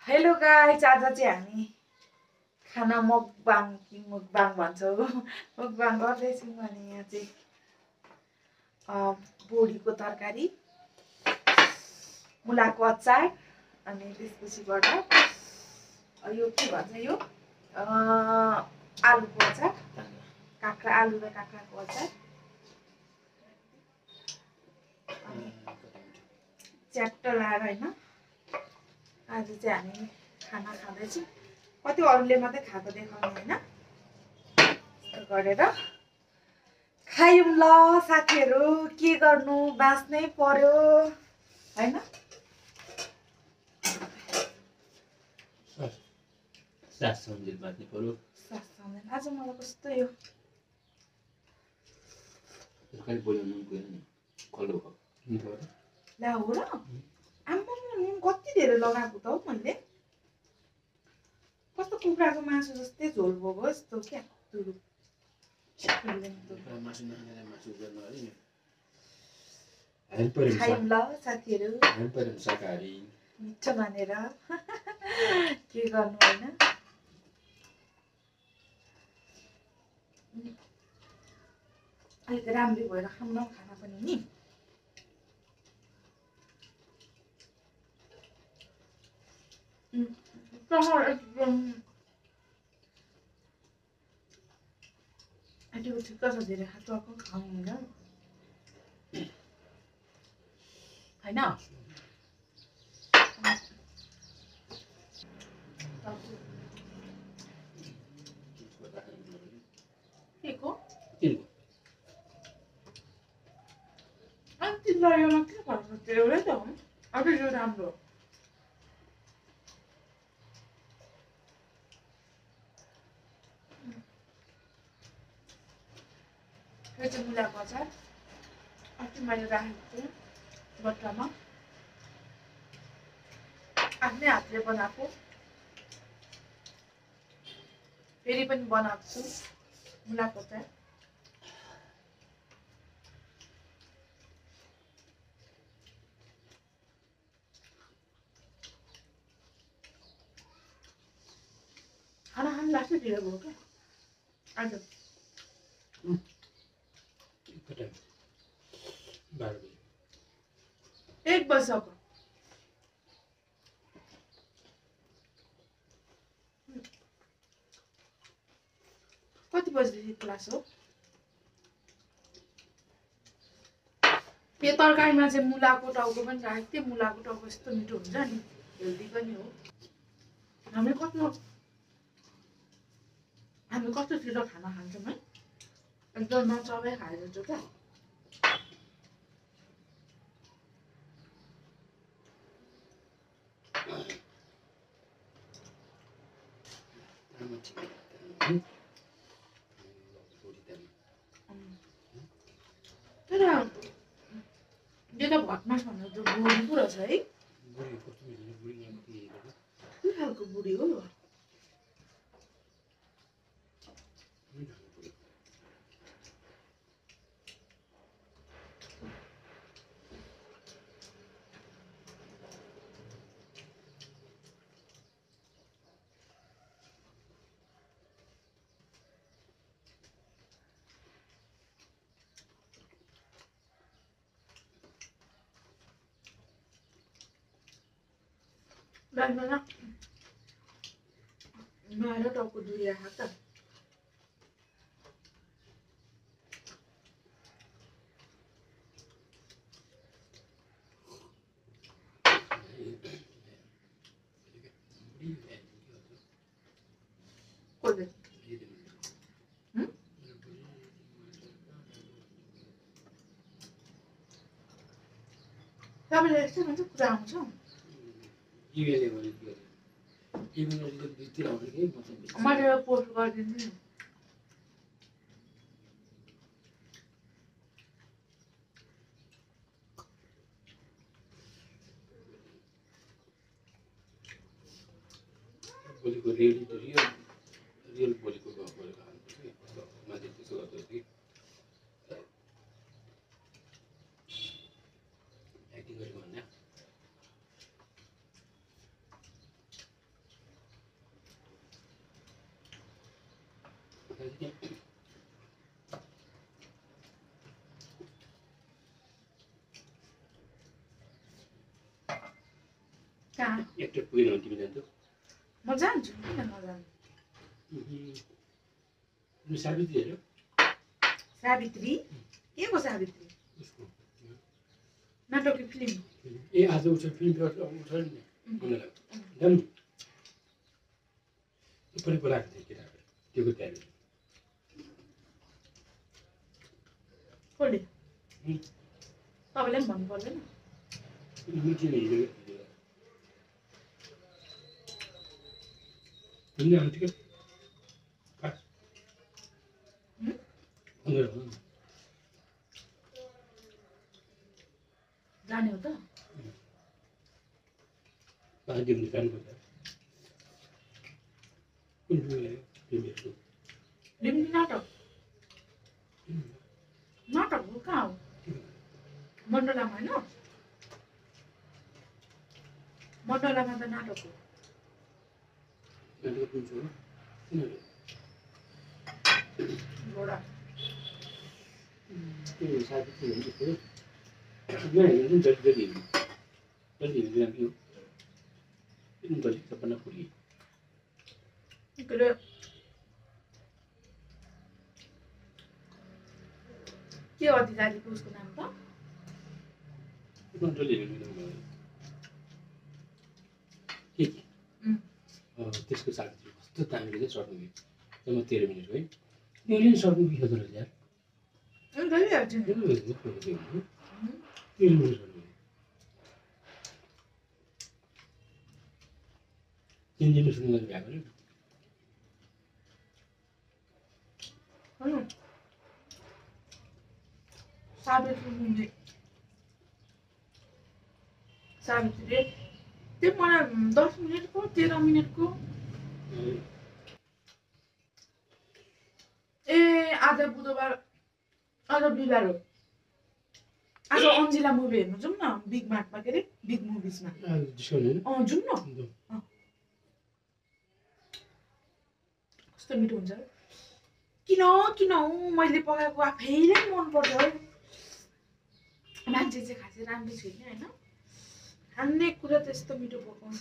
Hello guys, आज चाहिँ हामी खाना मुकबाङ भन्छौँ मुकबाङ गर्दैछौँ। अनि यहाँ चाहिँ बोडीको तरकारी, मुलाको अचार, अनि त्यसपछिबाट यो के भन्छ, यो आलुको अचार, आलु र काँक्राको अचार, अनि च्याप्ट लाएर होइन आज चाहिँ हामी खाना खाँदैछौँ। कति अरूले मात्रै खाएको देखाउनु होइन, यस्तो गरेर खायौँ ल साथीहरू। के गर्नु, बाँच्नै पर्यो होइन। आज मलाई कस्तो यो ला हो र आम्मा नुन कति धेरै लगाएको त हौ मैले। कस्तो कुखुराको मासु जस्तै झोल भएको यस्तो क्या खायौँ ल साथीहरू, मिठो मानेर के गर्नु होइन। अलिक राम्री भएर खाउँ न खाना पनि नि। ठिक छ, धेरै टक्क खाउँ होइन होइन। के को अनि तिमीलाई योमा के फरक पर्छ? एउटै त हो, अझै यो राम्रो। यो चाहिँ मुलाको अचार अस्ति मैले राखेको थिएँ बट्टामा, आफ्नै हातले बनाएको। फेरि पनि बनाएको छु मुलाको अचार। खाना खानु लाग्छ ढिलो भयो क्या आज। एक बजीसम्म कति बजीदेखि क्लास हो? यो तरकारीमा चाहिँ मुलाको टाउको पनि राखेको थिएँ। मुलाको टाउको यस्तो मिठो हुन्छ नि, हेल्दी पनि हो। हामी कस्तो छिटो खाना खान्छौँ है, एकदम नचबाइ खाइदिन्छौँ क्या। तर यो त भटमास भनेर त बुढी पो रहेछ है। के खालको बुढी हो? लाग्दैन मेरो टाउको दुरिरहेको त। तपाईँले यस्तो मात्रै कुरा आउँछ? मैले पोस्ट गरिदिन्छु नि। कहाँ एकटा पुगेन भने तिमी जान्छौ म जान्छु किन नजानु सावित्री हेऱ्यो सावित्री के को सावित्री नाटकीय फिल्म ए आज उठ फिल्म उठ नि एकदम पनि बोलाएको थिएँ केटाहरू त्यो तयारी कसले तपाईँले पनि भन्नु पर्दैन जाने हो त लिम्बी नाटक नाटक हो कहाँ हो मण्डलामा होइन मण्डलामा त नाटक हो घोडा के अधिकारीको उसको नाम त त्यसको साथी कस्तो दामीले चाहिँ सर्नु गयो म 13 मिनट है मैले सर्नु गयो त यार सावित्री त्यो मलाई 10 मिनटको 13 मिनटको ए आज बुधबार आज बिहिबार हो आज अन्जिला मुभी हेर्नु जाउँ न बिग मार्टमा के अरे बिग मुभिजमा जाउँ न कस्तो मिठो हुन्छ किन किन हौ मैले पकाएको आफैले मन पर्छ हौ मान्छे चाहिँ खासै राम्रो छैन होइन खाने कुरा त्यस्तो मिठो पकाउँछ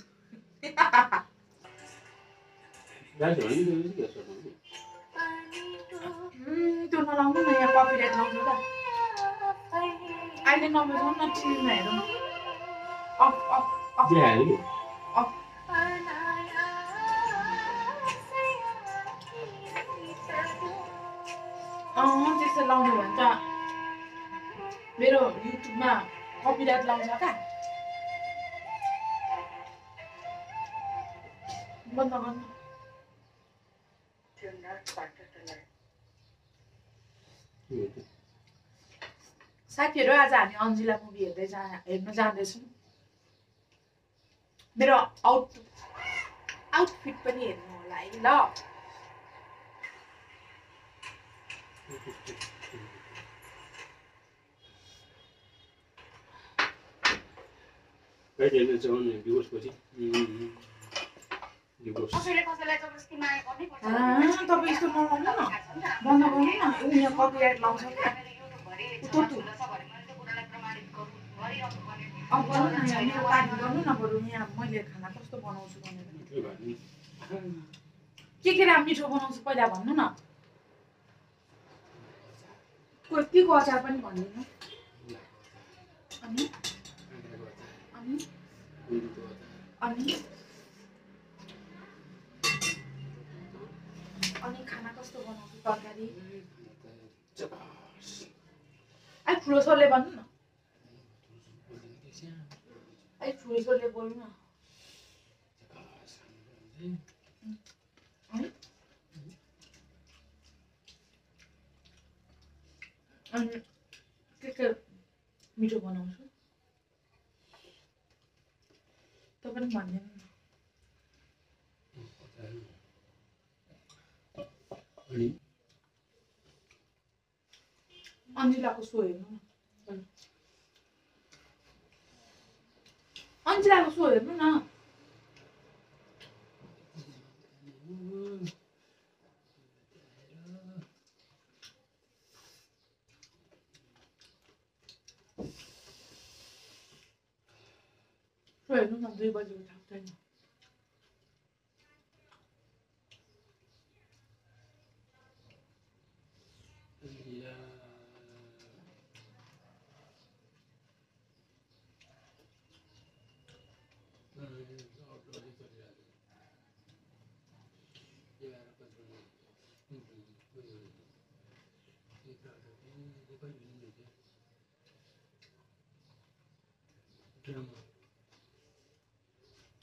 त्यो नलाउनु न यहाँ कपिराइट लाउँछ त अहिले नबजाउनु न टिभीमा हेरौँ अफ अफ अफ अफ त्यस्तो लाउनु भने त मेरो युट्युबमा कपिराइट लाउँछ क्या बन्द गर्नु साथीहरू आज हामी अन्जिला मुभी हेर्न जाँदैछौँ मेरो आउटफिट पनि हेर्नु होला है ल तपाईँ यस्तो नलाउनु न बन्द गर्नु न यहाँ कपिराइट लाउँछ क्या गर्नु न यहाँ मेरो पार्टी गर्नु न बरु यहाँ मैले खाना कस्तो बनाउँछु भनेर के मिठो बनाउँछु पहिला भन्नु न के को अचार पनि भन्दिनँ अनि अनि अनि अनि खाना कस्तो बनाउँछु तरकारी आई ठुलोसोले भन्नु न आई ठुलोसोले बोल्नु न अनि के मिठो बनाउँछु त पनि भन्दैन अन्जिलाको सो हेर्नु न अन्जिलाको सो हेर्नु न न 2 बजे उठाउँदैन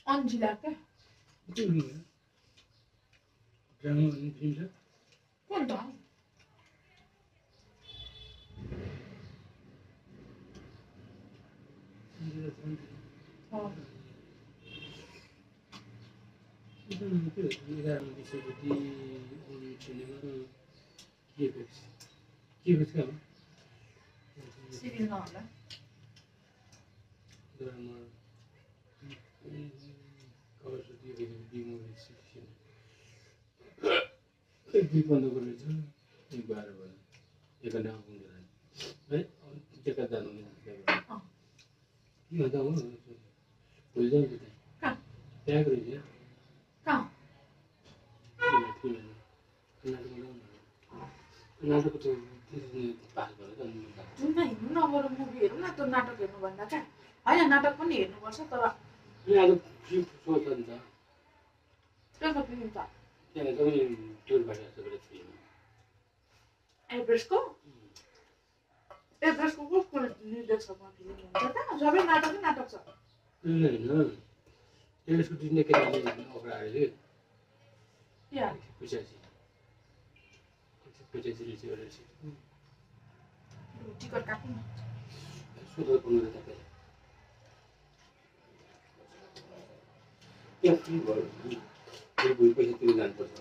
अन्जिला क्या कुन त सिरियल नहोला बन्द गरेछ 12 भयो 1 घण्टा पुग्दैन है टेका जानु नि के भन्दा हो भुल जाऊ त कहाँ त्यहाँ गरे नि कहाँ नाटक त पास गरेर त जुन हिँड्नु न बरु मुभी हेरौँ न त्यो नाटक हेर्नुभन्दा क्या होइन नाटक पनि हेर्नुपर्छ तर आज फ्री सो छ नि त त्यसको फिल्म त त्यहाँ पनि टुर भइरहेको छ फिल्म एभरेस्टको कसको निर्देशकमा फिल्म हुन्छ त सबै नाटक छ होइन त्यसको दुईजना केटाले अफर आयो या 85 रिसिभ गरेछ टिकट काट्नु न सुधर पुग्नु त तपाईँ यहाँ फ्री भयो यो भुल पैसा तिरेर जानुपर्छ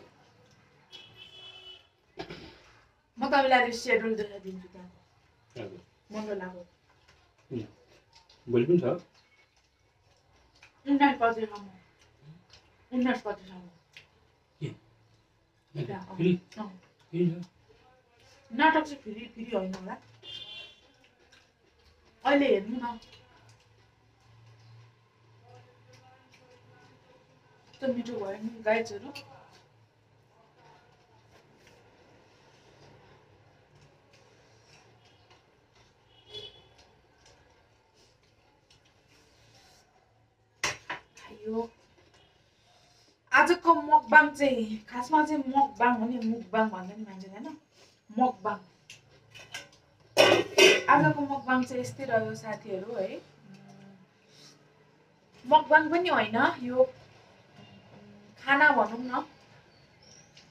म तपाईँलाई सेड्युल देखाइदिन्छु त्यहाँ मण्डलाको भोलि पनि छ 19 बजेसम्म फ्री नाटक चाहिँ फेरि होइन होला अहिले हेर्नु न त्यो मिठो भयो नि गाइड्सहरू आजको मकबाङ चाहिँ खासमा चाहिँ मकबाङ हो नि मुकबाङ भन्दैन मान्छे हैन मकबाङ आजको मकबाङ चाहिँ यस्तै रह्यो साथीहरू है मकबाङ पनि होइन यो खाना भनौँ न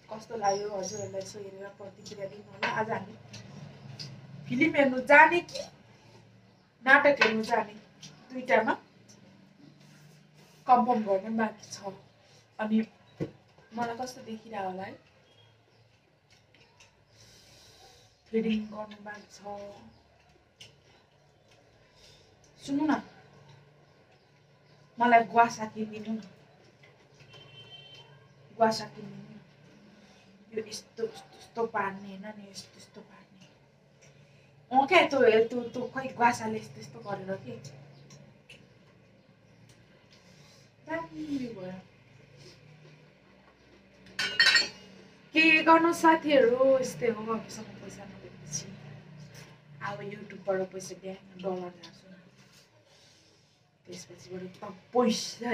कस्तो लाग्यो हजुरहरूलाई यसो हेरेर प्रतिक्रिया दिनु होला आज हामी फिल्म हेर्नु जाने कि नाटक हेर्नु जाने दुईटामा कन्फर्म गर्ने बाँकी छ अनि मलाई कस्तो देखिरहेको होला है फिडिङ गर्नु बाँकी छ सुन्नु न मलाई गुवासा किनिदिनु न गुवासा किनिदिनु यो यस्तो पार्ने होइन नि यस्तो पार्ने क्या त्यो खै गुवासाले यस्तो गरेर के राम्रो भयो के गर्नु साथीहरू यस्तै हो हामीसँग पैसा नभएपछि अब युट्युबबाट पैसा ब्याङ्क डलर झार्छु न त्यसपछिबाट त पैसा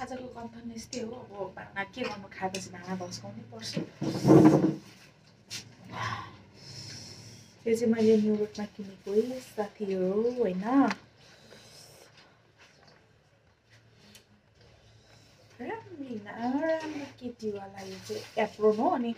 आजको कन्थन यस्तै हो अब भाँडा के गर्नु खाएपछि भाँडा भस्काउनै पर्छ यो चाहिँ मैले न्यु रोडमा किनेको है साथीहरू होइन राम्रो केटीवाला यो चाहिँ एप्रोन हो अनि